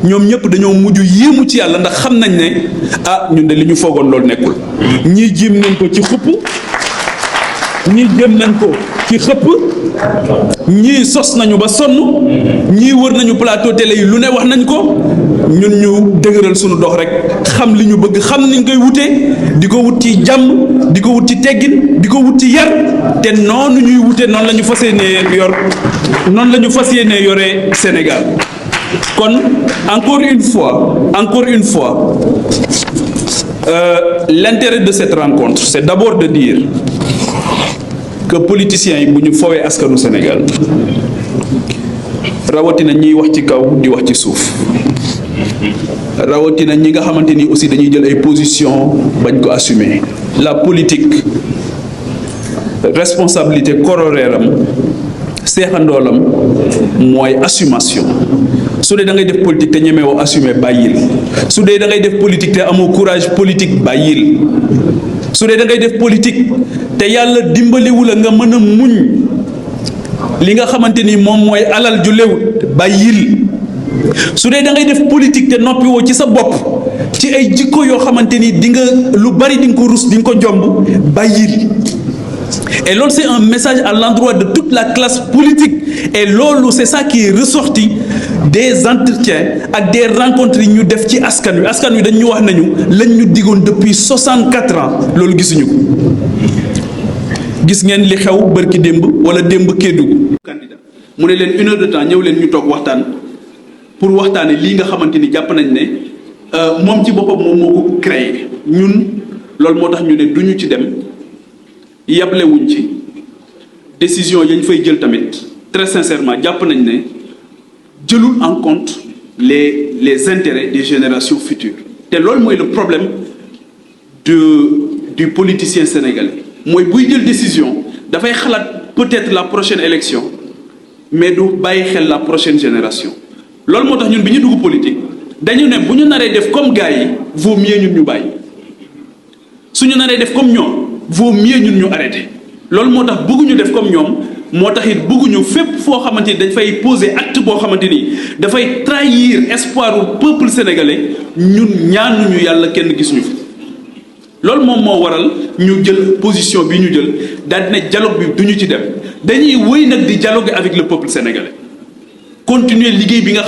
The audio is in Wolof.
ñoom ñëpp dañoo mujj yéemu ci yàlla ndax xam nañ ne ah ñun de li ñu foogoon loolu nekkul. ñii jéem nañ ko ci xupp ñii jéem nañ ko ci xëpp ñii sos nañu ba sonn ñii wër nañu plateau télé yi lu ne wax nañ ko ñun ñu dëgëral suñu dox rek xam li ñu bëgg xam niñ koy wutee di ko wut ci jàmm di ko wut ci teggin di ko wut ci yar te noonu ñuy wute noonu la ñu fas yéenee noonu la ñu fas yéenee yore Sénégal. kon encore une fois l'intérêt de cette rencontre c'est d'abord de dire que politiciens yi bu ñu fowee askanu Sénégal rawatina ñiy wax ci kaw di wax ci suuf rawatina ñi nga xamante ni aussi dañuy jël ay position bañ ko assumer la politique responsabilité corollaire am seexandoolam mooy assumation su dee da ngay def politique te ñemewoo assumer bàyyil su dee da ngay def politique te amoo courage politique bàyyil su dee da ngay def politique te yàlla dimbaliwu la nga mën a muñ li nga xamante ni moom mooy alal ju lewut bàyyil su dee da ngay def politique te noppiwoo ci sa bopp ci ay jikko yoo xamante ni di nga lu bari di nga ko rus di nga ko jomb bàyyil. Et loolu c'est un message à l'endroit de toute la classe politique et loolu c'est ça qui est ressorti des entretiens ak des rencontres yi ñu def ci askan wi dañ ñu wax nañu lañ ñu digoon depuis 64 ans loolu gisuñu ko gis ngeen li xew bërki démb wala démb Kédougou candidat mu ne leen 1 heure de temps ñëw leen ñu toog waxtaan pour waxtaane lii nga xamante ni jàpp nañ ne moom ci boppam moom moo ko créé ñun loolu moo tax ñu ne duñu ci dem yablewuñ ci décision yañ fay jël tamit très sincèrement jàpp nañ ne jëlul en compte les intérêts des générations futures te loolu mooy le problème du politicien sénégalais mooy buy jël décision dafay xalaat peut-être la prochaine élection mais du bàyyi xel la prochaine génération loolu moo tax ñun bi ñu dugg politique dañu ne bu ñu naree def comme gars yi vaut mieux ñun ñu bàyyi suñu naree def comme ñoom vaut mieux ñun ñu arrêté loolu moo tax bëgguñu def comme ñoom moo tax it bëgguñu fépp foo xamante ni dañ fay poser acte boo xamante ni dafay trahir espoir u peuple sénégalais ñun ñaanuñu yàlla kenn gisuñu fi loolu moom moo waral ñu jël position bi ñu jël daal di ne dialogue bi duñu ci dem dañuy wëy nag di dialoguer avec le peuple sénégalais continuer liggéey bi nga xam